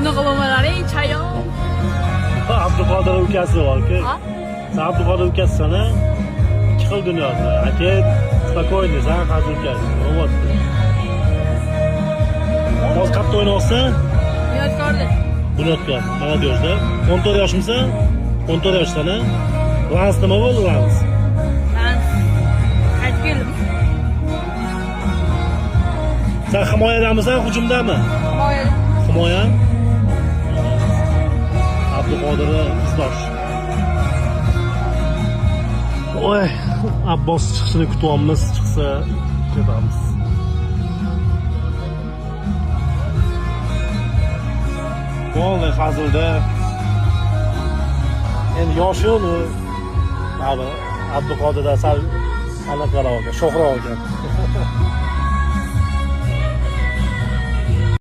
Unaqa bo'lmalaring, chayon. Abduqodir ukasi bor-ku. Ha? Sen Abduqodir ukasisan, a? Ikki xil dunyoda. Aka, спокойный, san hazilkash. Bo'lyapti. Hozir qayerda o'ynayapsan? Bunyodkorda. Bunyodkor, молодежь da. 14 yoshmisan? 14 yoshsan, a? Lans nima bo'ldi, Lans? Man qaytib keldim. Sen himoyadamisan, hujumdami? Himoya. Himoya. Abduqodirni izdosh. Oy, Abbos chiqishini kutyapmiz, chiqsa ketamiz. Bo'ldi hazilda. Endi yoshi uni abi Abduqodirda sal anaqaroq ekan, sho'xroq ekan.